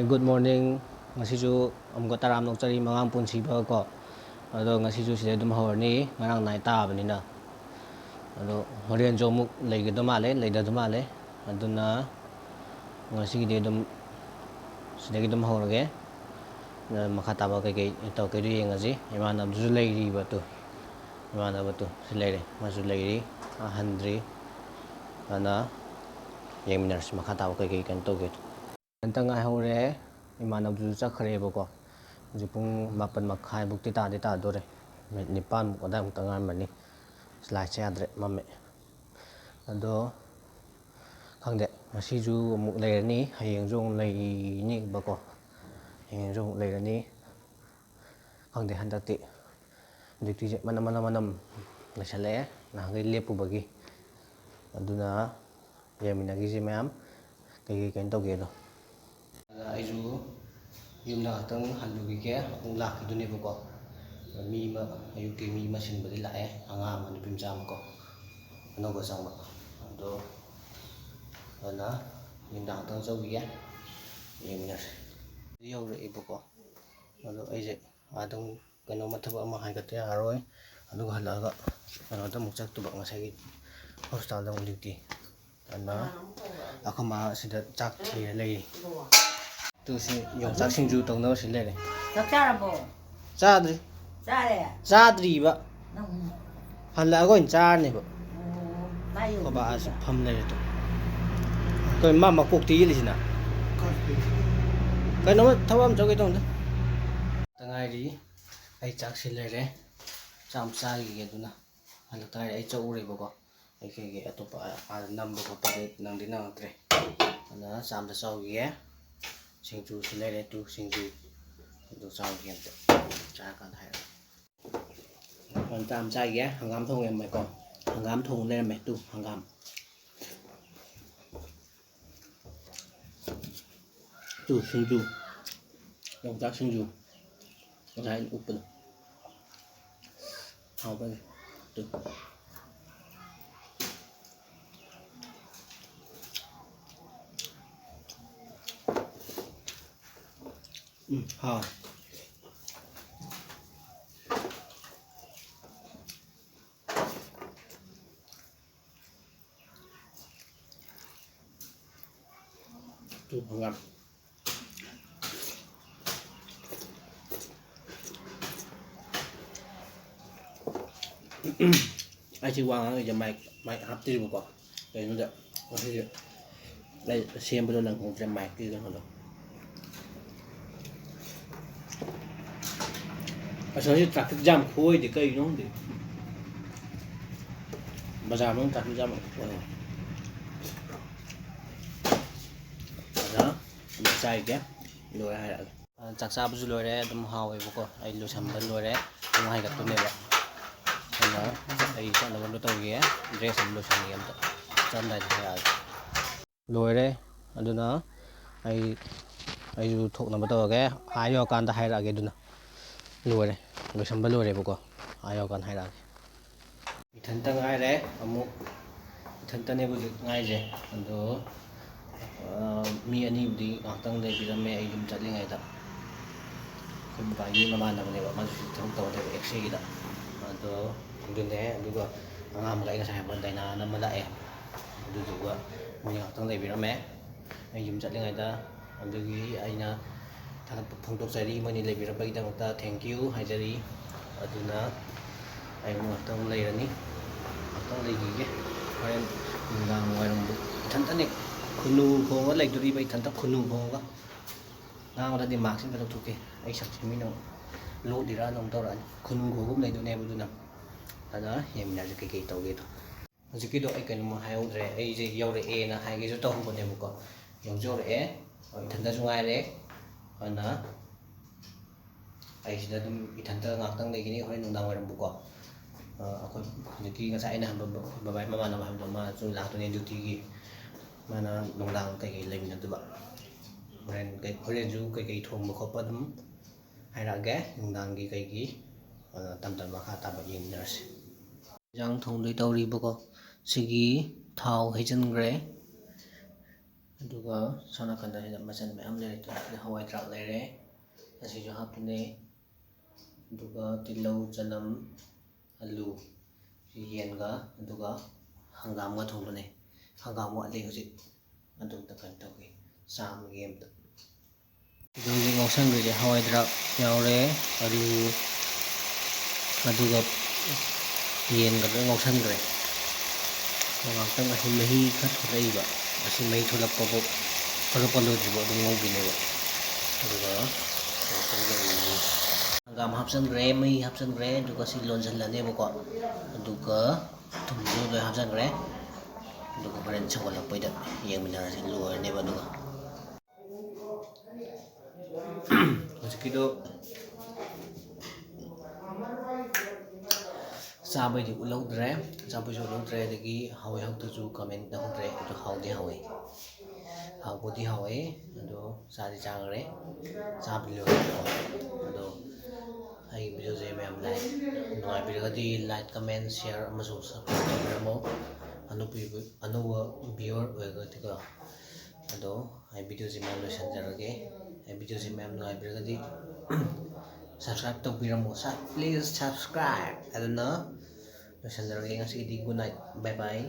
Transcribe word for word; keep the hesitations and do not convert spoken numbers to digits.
Good morning. ꯉꯁꯤꯁꯨ ꯑꯃꯨꯛꯀ ꯇꯔꯥꯝꯅ ꯑꯣꯛꯆꯔꯤ ꯃꯉꯥꯡ ꯄꯨꯟꯁꯤꯕ ꯀꯣ꯫ ꯑꯗꯣ ꯉꯁꯤꯁꯨ ꯁꯤꯗꯩ ꯑꯗꯨꯝ ꯍꯧꯔꯅꯤ, ꯉꯔꯥꯡ ꯅꯥꯏ ꯇꯥꯕꯅꯤꯅ꯫ ꯑꯗꯣ ꯍꯣꯔꯦꯟꯁꯨ ꯑꯃꯨꯛ ꯂꯩꯒꯗꯧ ꯃꯥꯜꯂꯦ, ꯂꯩꯗꯗꯧ ꯃꯥꯜꯂꯦ꯫ ꯑꯗꯨꯅ ꯉꯁꯤꯒꯤꯗꯤ ꯑꯗꯨꯝ ꯁꯤꯗꯒꯤ ꯑꯗꯨꯝ ꯍꯧꯔꯒꯦ꯫ ꯑꯗ ꯃꯈꯥ ꯇꯥꯕ ꯀꯩꯀꯩ ꯇꯧꯔꯛꯀꯦꯗꯣ ꯌꯦꯡꯉꯁꯤ꯫ ꯏꯃꯥꯟꯅꯕꯗꯨꯁꯨ ꯂꯩꯔꯤꯕ ꯇꯨ꯫ ꯏꯃꯥꯟꯅꯕꯗꯨ ꯁꯤ ꯂꯩꯔꯦ, ꯃꯥꯁꯨ ꯂꯩꯔꯤ, ꯑ, ꯍꯟꯗ꯭ꯔꯤ꯫ ꯑꯗꯨꯅ ꯌꯦꯡꯃꯤꯟꯅꯔꯁꯤ ꯃꯈꯥ ꯇꯥꯕ ꯀꯩꯀꯩ ꯀꯩꯅꯣ ꯇꯧꯒꯦꯗꯣ꯫ ꯈꯤꯇꯪ ꯉꯥꯏꯍꯧꯔꯦ꯫ ꯏꯃꯥꯟꯅꯕꯗꯨꯁꯨ ꯆꯠꯈ꯭ꯔꯦꯕꯀꯣ꯫ ꯍꯧꯖꯤꯛ ꯄꯨꯡ ꯃꯥꯄꯟ ꯃꯈꯥꯏꯃꯨꯛꯇꯤ ꯇꯥꯗꯤ ꯇꯥꯗꯣꯔꯦ꯫ ꯃꯤꯅꯤꯠ ꯅꯤꯄꯥꯟꯃꯨꯛ ꯑꯗꯥꯏꯃꯨꯛꯇ ꯉꯥꯏꯔꯝꯃꯅꯤ꯫ ꯂꯥꯏꯠꯁꯦ ꯌꯥꯗ꯭ꯔꯦ, ꯃꯝꯃꯦ꯫ ꯑꯗꯣ ꯈꯪꯗꯦ, ꯉꯁꯤꯁꯨ ꯑꯃꯨꯛ ꯂꯩꯔꯅꯤ, ꯍꯌꯦꯡꯁꯨ ꯑꯃꯨꯛ ꯂꯩꯅꯤꯕꯀꯣ꯫ ꯍꯌꯦꯡꯁꯨ ꯑꯃꯨꯛ ꯂꯩꯔꯅꯤ꯫ ꯈꯪꯗꯦ, ꯍꯟꯗꯛꯇꯤ ꯗ꯭ꯌꯨꯇꯤꯁꯦ ꯃꯅꯝ, ꯃꯅꯝ, ꯃꯅꯝ ꯂꯩꯁꯜꯂꯛꯑꯦ, ꯅꯍꯥꯟꯈꯩ ꯂꯦꯞꯄꯨꯕꯒꯤ꯫ ꯑꯗꯨꯅ ꯌꯦꯡꯃꯤꯟꯅꯈꯤꯁꯤ ꯃꯌꯥꯝ, ꯀꯩꯀꯩ ꯀꯩꯅꯣ ꯇꯧꯒꯦꯗꯣ꯫ ꯑꯗ ꯑꯩꯁꯨ ꯌꯨꯝꯗ ꯉꯥꯛꯇꯪ ꯍꯜꯂꯨꯈꯤꯒꯦ, ꯑꯃꯨꯛ ꯂꯥꯛꯈꯤꯗꯣꯏꯅꯦꯕꯀꯣ꯫ ꯃꯤ ꯑꯃ, ꯑꯌꯨꯛꯀꯤ ꯃꯤ ꯑꯃ ꯁꯤꯟꯕꯗꯤ ꯂꯥꯛꯑꯦ, ꯑꯉꯥꯡ ꯑꯃ, ꯅꯨꯄꯤ ꯃꯆꯥ ꯑꯃꯀꯣ, ꯑꯅꯧꯕ ꯆꯪꯕ꯫ ꯑꯗꯣ ꯑꯗꯨꯅ ꯌꯨꯝꯗ ꯉꯥꯛꯇꯪ ꯆꯧꯈꯤꯒꯦ, ꯌꯦꯡꯃꯤꯟꯅꯁꯦ꯫ ꯌꯧꯔꯛꯑꯦꯕꯀꯣ꯫ ꯑꯗꯣ ꯑꯩꯁꯦ ꯑꯥꯗ ꯑꯃꯨꯛ ꯀꯩꯅꯣꯝꯃ ꯊꯕꯛ ꯑꯃ ꯍꯥꯏꯒꯠꯇ ꯌꯥꯔꯔꯣꯏ꯫ ꯑꯗꯨꯒ ꯍꯜꯂꯛꯑꯒ ꯀꯩꯅꯣꯗ ꯑꯃꯨꯛ ꯆꯠꯇꯨꯕ, ꯉꯁꯥꯏꯒꯤ ꯍꯣꯁꯄꯤꯇꯥꯜꯗ ꯑꯃꯨꯛ ꯗ꯭ꯌꯨꯇꯤ꯫ ꯑꯗꯨꯅ ꯑꯩꯈꯣꯏ ꯃꯥ ꯁꯤꯗ ꯆꯥꯛ ꯊꯤꯔ ꯂꯩꯔꯤ꯫ ꯇꯨ ꯁꯤ ꯌꯣꯡꯆꯥꯛ ꯁꯤꯡꯖꯨ ꯇꯧꯅꯕ ꯁꯤ ꯂꯩꯔꯦ꯫ ꯆꯥꯛ ꯆꯥꯔꯕꯣ? ꯆꯥꯗ꯭ꯔꯤ꯫ ꯆꯥꯔꯦ? ꯆꯥꯗ꯭ꯔꯤꯕ꯫ ꯅꯪ ꯍꯜꯂꯛꯑꯒ ꯑꯣꯏꯅ ꯆꯥꯔꯅꯦꯕ꯫ ꯑꯣ, ꯃꯥ ꯑꯩꯈꯣꯏ ꯕꯥꯁꯨ ꯌꯧꯗ꯭ꯔꯤꯕ? ꯐꯝ ꯂꯩꯔꯦ ꯇꯨ꯫ ꯀꯩꯅꯣ ꯃꯥ ꯃꯀꯣꯛꯇ ꯌꯦꯠꯂꯤꯁꯤꯅ? ꯀꯩꯅꯣꯝꯃ ꯊꯕꯛ ꯑꯃ ꯆꯠꯀꯦ ꯇꯧꯕꯅꯤꯗ꯫ ꯇ ꯉꯥꯏꯔꯤ꯫ ꯑꯩ ꯆꯥꯛꯁꯤ ꯂꯩꯔꯦ꯫ ꯆꯥꯛ ꯑꯃ ꯆꯥꯈꯤꯒꯦ ꯑꯗꯨꯅ꯫ ꯍꯜꯂꯛꯇ ꯉꯥꯏꯔꯤ꯫ ꯑꯩ ꯆꯠꯂꯨꯔꯦꯕꯀꯣ꯫ ꯑꯩ ꯀꯩꯀꯩ ꯑꯇꯣꯞꯄ ꯑꯥꯗ ꯅꯝꯕ ꯈꯣꯠꯄꯗꯤ ꯅꯪꯗꯤ ꯅꯪꯉꯛꯇ꯭ꯔꯦ꯫ ꯑꯗꯨꯅ ꯆꯥꯛ ꯑꯝꯇ ꯆꯥꯎꯈꯤꯒꯦ꯫ ꯁꯤꯡꯖꯨꯁꯨ ꯂꯩꯔꯦ ꯇꯨ, ꯁꯤꯡꯖꯨ꯫ ꯑꯗꯨ ꯆꯥꯎꯈꯤꯒꯦ ꯑꯝꯇ꯫ ꯆꯥꯔꯀꯥꯟꯗ ꯍꯥꯏꯔꯛꯑꯣ꯫ ꯆꯥꯛ ꯑꯃ ꯆꯥꯈꯤꯒꯦ꯫ ꯍꯪꯒꯥꯝ ꯊꯣꯡ ꯂꯩꯔꯝꯃꯦꯀꯣ꯫ ꯍꯪꯒꯥꯝ ꯊꯣꯡ ꯂꯩꯔꯝꯃꯦ ꯇꯨ, ꯍꯪꯒꯥꯝ꯫ ꯇꯨ ꯁꯤꯡꯖꯨ, ꯌꯣꯡꯆꯥꯛ ꯁꯤꯡꯖꯨ, ꯉꯁꯥꯏ ꯑꯩꯅ ꯎꯞꯄꯗꯣ꯫ ꯍꯥꯎꯕꯅꯦ꯫ ꯇꯨ꯫ ꯍꯥꯎ꯫ ꯇꯨ ꯐꯪꯒꯥꯝ꯫ ꯑꯩꯁꯤ ꯋꯥ ꯉꯥꯡꯉꯤꯁꯦ ꯃꯥꯏꯛ, ꯃꯥꯏꯛ ꯍꯥꯞꯇ꯭ꯔꯤꯕꯀꯣ꯫ ꯀꯩꯅꯣꯗ ꯉꯁꯤꯁꯦ ꯑꯩ ꯁꯦꯝꯕꯗꯣ ꯅꯪꯍꯧꯗ꯭ꯔꯦ ꯃꯥꯏꯛꯀꯤ ꯀꯩꯅꯣꯗꯣ꯫ ꯑꯁ, ꯉꯁꯤ traffic jam ꯈꯨꯑꯣꯏꯗꯤ ꯀꯩꯒꯤꯅꯣ ꯈꯪꯗꯦ꯫ ꯕꯖꯥꯔ ꯃꯅꯨꯡ traffic jam ꯑꯣꯏ꯫ ꯑꯗ ꯑꯃꯨꯛ ꯆꯥꯏꯒꯦ, ꯂꯣꯏꯔꯦ ꯍꯥꯏꯔꯛꯑꯒꯦ꯫ ꯆꯥꯛ ꯆꯥꯕꯁꯨ ꯂꯣꯏꯔꯦ, ꯑꯗꯨꯝ ꯍꯥꯎꯋꯦꯕꯀꯣ꯫ ꯑꯩ ꯂꯣꯏꯁꯟꯕ ꯂꯣꯏꯔꯦ, ꯑꯗꯨꯝ ꯍꯥꯏꯒꯠꯇꯣꯏꯅꯦꯕ꯫ ꯑꯗꯨꯅ ꯑꯩ ꯆꯠꯅꯕ ꯑꯝꯇ ꯇꯧꯈꯤꯒꯦ, dress ꯑꯃ ꯂꯣꯏꯁꯟꯈꯤꯒꯦ ꯑꯝꯇ, ꯆꯠꯂꯝꯗꯥꯏꯗ ꯍꯥꯏꯔꯛꯑꯒꯦ꯫ ꯂꯣꯏꯔꯦ꯫ ꯑꯗꯨꯅ ꯑꯩ, ꯑꯩꯁꯨ ꯊꯣꯛꯅꯕ ꯇꯧꯔꯒꯦ꯫ ꯑꯥ ꯌꯧꯔꯀꯥꯟꯗ ꯍꯥꯏꯔꯛꯑꯒꯦ꯫ ꯑꯗꯨꯅ ꯂꯣꯏꯔꯦ, ꯂꯣꯏꯁꯟꯕ ꯂꯣꯏꯔꯦꯕꯀꯣ꯫ ꯑꯥ ꯌꯧꯔꯀꯥꯟꯗ ꯍꯥꯏꯔꯛꯑꯒꯦ꯫ ꯏꯊꯟꯇ ꯉꯥꯏꯔꯦ ꯑꯃꯨꯛ, ꯏꯊꯟꯇꯅꯦꯕ ꯍꯧꯖꯤꯛ ꯉꯥꯏꯔꯤꯁꯦ꯫ ꯑꯗꯣ, ꯑꯥ, ꯃꯤ ꯑꯅꯤꯕꯨꯗꯤ ꯉꯥꯏꯍꯥꯛꯇꯪ ꯂꯩꯕꯤꯔꯝꯃꯦ ꯑꯩ ꯌꯨꯝ ꯆꯠꯂꯤꯉꯩꯗ꯫ ꯑꯩꯈꯣꯏ ꯕꯕꯥꯒꯤ ꯃꯃꯥꯟꯅꯕꯅꯦꯕ, ꯃꯥꯁꯨ ꯁꯤꯗ ꯊꯕꯛ ꯇꯧꯔ ꯂꯩꯕ, X-ray-ꯒꯤꯗ꯫ ꯑꯗꯣ ꯑꯗꯨꯅꯦ, ꯑꯗꯨꯒ ꯑꯉꯥꯡ ꯑꯃꯒ ꯑꯩ ꯉꯁꯥꯏ ꯍꯥꯏꯕ ꯗꯥꯏꯅꯥꯅ ꯑꯃ ꯂꯥꯛꯑꯦ, ꯑꯗꯨꯗꯨꯒ ꯃꯣꯏ ꯉꯥꯏꯍꯥꯛꯇꯪ ꯂꯩꯕꯤꯔꯝꯃꯦ꯫ ꯑꯩ ꯌꯨꯝ ꯆꯠꯂꯤꯉꯩꯗ ꯑꯗꯨꯒꯤ ꯑꯩꯅ ꯊꯥꯒꯠꯄ ꯐꯣꯡꯗꯣꯛꯆꯔꯤ, ꯃꯣꯏꯅꯤ ꯂꯩꯕꯤꯔꯝꯕꯒꯤꯗꯃꯛꯇ thank you ꯍꯥꯏꯖꯔꯤ꯫ ꯑꯗꯨꯅ ꯑꯩ ꯑꯃꯨꯛ ꯉꯥꯛꯇꯪ ꯂꯩꯔꯅꯤ, ꯉꯥꯛꯇꯪ ꯂꯩꯈꯤꯒꯦ꯫ ꯍꯣꯔꯦꯟ ꯅꯨꯡꯗꯥꯡ ꯋꯥꯏꯔꯝꯕꯨ ꯏꯊꯟꯇꯅꯦ ꯈꯨꯅꯨ ꯈꯣꯡꯉ ꯂꯩꯗꯣꯔꯤꯕ, ꯏꯊꯟꯇ ꯈꯨꯅꯨ ꯈꯣꯡꯉꯒ꯫ ꯉꯥꯡꯕꯗꯗꯤ mask ꯑꯝꯇ ꯂꯧꯊꯣꯛꯀꯦ, ꯑꯩ ꯁꯛꯁꯦ ꯃꯤꯅ ꯂꯣꯠꯂꯤꯔꯥ ꯑꯗꯨꯝ ꯇꯧꯔꯛꯑꯅꯤ꯫ ꯈꯨꯅꯨ ꯈꯣꯡꯒꯨꯝ ꯂꯩꯗꯣꯏꯅꯦꯕ꯫ ꯑꯗꯨꯅ ꯑꯗ ꯌꯦꯡꯃꯤꯟꯅꯔꯁꯦ ꯀꯩꯀꯩ ꯇꯧꯒꯦꯗꯣ꯫ ꯍꯧꯖꯤꯛꯀꯤꯗꯣ ꯑꯩ ꯀꯩꯅꯣꯝꯃ ꯍꯥꯏꯍꯧꯗ꯭ꯔꯦ, ꯑꯩꯁꯦ ꯌꯧꯔꯛꯑꯦꯅ ꯍꯥꯏꯒꯦꯁꯨ ꯇꯧꯍꯧꯕꯅꯦꯕꯀꯣ꯫ ꯌꯧꯁꯨ ꯌꯧꯔꯛꯑꯦ, ꯏꯊꯟꯗꯁꯨ ꯉꯥꯏꯔꯦ꯫ ꯑꯗꯨꯅ ꯑꯩ ꯁꯤꯗ ꯑꯗꯨꯝ ꯏꯊꯟꯇ ꯉꯥꯛꯇꯪ ꯂꯩꯈꯤꯅꯤ, ꯍꯣꯔꯦꯟ ꯅꯨꯡꯗꯥꯡ ꯋꯥꯏꯔꯝꯕꯨꯀꯣ꯫ ꯑ, ꯑꯩꯈꯣꯏ ꯍꯧꯖꯤꯛꯀꯤ ꯉꯁꯥꯏ ꯑꯩꯅ ꯍꯥꯏꯕ ꯕ-, ꯕꯕꯥꯒꯤ ꯃꯃꯥꯟꯅꯕ ꯍꯥꯏꯕꯗꯣ, ꯃꯥꯁꯨ ꯂꯥꯛꯇꯣꯏꯅꯦ duty-ꯒꯤ꯫ ꯃꯥꯅ ꯅꯨꯡꯗꯥꯡ ꯀꯩꯀꯩ ꯂꯩꯃꯤꯟꯅꯗꯣꯏꯕ꯫ ꯍꯣꯔꯦꯟ ꯀꯩ-, ꯍꯣꯔꯦꯟꯁꯨ ꯀꯩꯀꯩ ꯊꯣꯡꯕ ꯈꯣꯠꯄ ꯑꯗꯨꯝ ꯍꯥꯏꯔꯛꯑꯒꯦ, ꯅꯨꯡꯗꯥꯡꯒꯤ ꯀꯩꯒꯤ꯫ ꯑ, ꯇꯝ ꯇꯝ ꯃꯈꯥ ꯇꯥꯕ ꯌꯦꯡꯃꯤꯟꯅꯔꯁꯤ꯫ ꯏꯟꯖꯥꯡ ꯊꯣꯡꯗꯣꯏ ꯇꯧꯔꯤꯕꯀꯣ꯫ ꯁꯤꯒꯤ ꯊꯥꯎ ꯍꯩꯖꯤꯟꯈ꯭ꯔꯦ꯫ ꯑꯗꯨꯒ ꯁꯣꯝ ꯅꯥꯀꯟꯗ ꯁꯤꯗ ꯃꯆꯜ ꯃꯌꯥꯝ ꯂꯩꯔꯦ꯫ ꯁꯤꯗ ꯍꯋꯥꯏ ꯊ꯭ꯔꯥꯛ ꯂꯩꯔꯦ, ꯑꯁꯤꯁꯨ ꯍꯥꯞꯄꯅꯦ꯫ ꯑꯗꯨꯒ ꯇꯤꯜꯍꯧ, ꯆꯅꯝ, ꯑꯂꯨ, ꯌꯦꯟꯒ ꯑꯗꯨꯒ ꯍꯪꯒꯥꯝꯒ ꯊꯣꯡꯕꯅꯦ꯫ ꯍꯪꯒꯥꯝ ꯋꯥꯠꯂꯤ ꯍꯧꯖꯤꯛ꯫ ꯑꯗꯨ ꯑꯝꯇ ꯀꯩꯅꯣ ꯇꯧꯒꯦ, ꯆꯥꯝꯃꯒꯤ ꯑꯝꯇ꯫ ꯑꯗꯨ ꯍꯧꯖꯤꯛ ꯉꯧꯁꯟꯈ꯭ꯔꯤꯁꯦ ꯍꯋꯥꯏ ꯊ꯭ꯔꯥꯛ ꯌꯥꯎꯔꯦ, ꯑꯂꯨ, ꯑꯗꯨꯒ ꯌꯦꯟꯒ ꯂꯣꯏ ꯉꯧꯁꯟꯈ꯭ꯔꯦ꯫ ꯑꯗꯣ ꯉꯥꯛꯇꯪ ꯑꯁꯤ ꯃꯍꯤ ꯈꯔ ꯊꯣꯛꯂꯛꯏꯕ, ꯑꯁꯤ ꯃꯍꯤ ꯊꯣꯛꯂꯛꯄꯕꯨ, ꯊꯣꯛꯂꯛꯄ ꯂꯣꯏꯗ꯭ꯔꯤꯕ ꯑꯗꯨꯝ ꯉꯧꯈꯤꯅꯦꯕ꯫ ꯑꯗꯨꯒ ꯉꯥꯛꯇꯪ ꯌꯦꯡꯉꯒꯦ꯫ ꯍꯪꯒꯥꯝ ꯍꯥꯞꯆꯤꯟꯈ꯭ꯔꯦ, ꯃꯍꯤ ꯍꯥꯞꯆꯤꯟꯈ꯭ꯔꯦ, ꯑꯗꯨꯒ ꯁꯤ ꯂꯣꯟꯁꯤꯜꯂꯅꯦꯕꯀꯣ꯫ ꯑꯗꯨꯒ ꯊꯨꯝꯁꯨ ꯂꯣꯏ ꯍꯥꯞꯆꯤꯟꯈ꯭ꯔꯦ꯫ ꯑꯗꯨꯒ ꯍꯣꯔꯦꯟ ꯁꯧꯒꯠꯂꯛꯄꯩꯗ ꯌꯦꯡꯃꯤꯟꯅꯔꯁꯤ, ꯂꯣꯏꯔꯅꯦꯕ ꯑꯗꯨꯒ꯫ ꯍꯧꯖꯤꯛꯀꯤꯗꯣ ꯆꯥꯕꯩꯗꯤ ꯎꯠꯍꯧꯗ꯭ꯔꯦ, ꯆꯥꯕꯩꯁꯨ ꯎꯠꯍꯧꯗ꯭ꯔꯦ, ꯑꯗꯒꯤ ꯍꯥꯎꯏ ꯍꯥꯎꯇꯁꯨ ꯀꯃꯦꯟ ꯇꯧꯍꯧꯗ꯭ꯔꯦ꯫ ꯑꯗꯣ ꯍꯥꯎꯗꯤ ꯍꯥꯎꯏ, ꯍꯥꯎꯕꯨꯗꯤ ꯍꯥꯎꯏ꯫ ꯑꯗꯣ ꯆꯥꯗꯤ ꯆꯥꯈ꯭ꯔꯦ, ꯆꯥꯕꯗꯤ ꯂꯣꯏꯔꯦꯀꯣ꯫ ꯑꯗꯣ ꯑꯩꯒꯤ ꯚꯤꯗꯤꯑꯣꯁꯦ ꯃꯌꯥꯝ ꯂꯥꯏꯛ ꯅꯨꯡꯉꯥꯏꯕꯤꯔꯒꯗꯤ ꯂꯥꯏꯛ, ꯀꯃꯦꯟ, ꯁꯤꯌꯥꯔ ꯑꯃꯁꯨꯡ ꯁꯕꯁꯀ꯭ꯔꯥꯏꯕ ꯇꯧꯕꯤꯔꯝꯃꯣ꯫ ꯑꯅꯧꯕ, ꯑꯅꯧꯕ ꯚꯤꯌꯨꯋꯔ ꯑꯣꯏꯔꯒꯗꯤꯀꯣ꯫ ꯑꯗꯣ ꯑꯩ ꯚꯤꯗꯤꯑꯣꯁꯦ ꯃꯌꯥꯝ ꯂꯣꯏꯁꯤꯟꯖꯔꯒꯦ꯫ ꯑꯩ ꯚꯤꯗꯤꯑꯣꯁꯦ ꯃꯌꯥꯝ ꯅꯨꯡꯉꯥꯏꯕꯤꯔꯒꯗꯤ ꯁꯕꯁꯀ꯭ꯔꯥꯏꯕ ꯇꯧꯕꯤꯔꯝꯃꯣ꯫ Please subscribe꯫ ꯑꯗꯨꯅ ꯂꯣꯏꯁꯤꯟꯖꯔꯒꯦ ꯉꯁꯤꯒꯤꯗꯤ꯫ Good night, bye bye꯫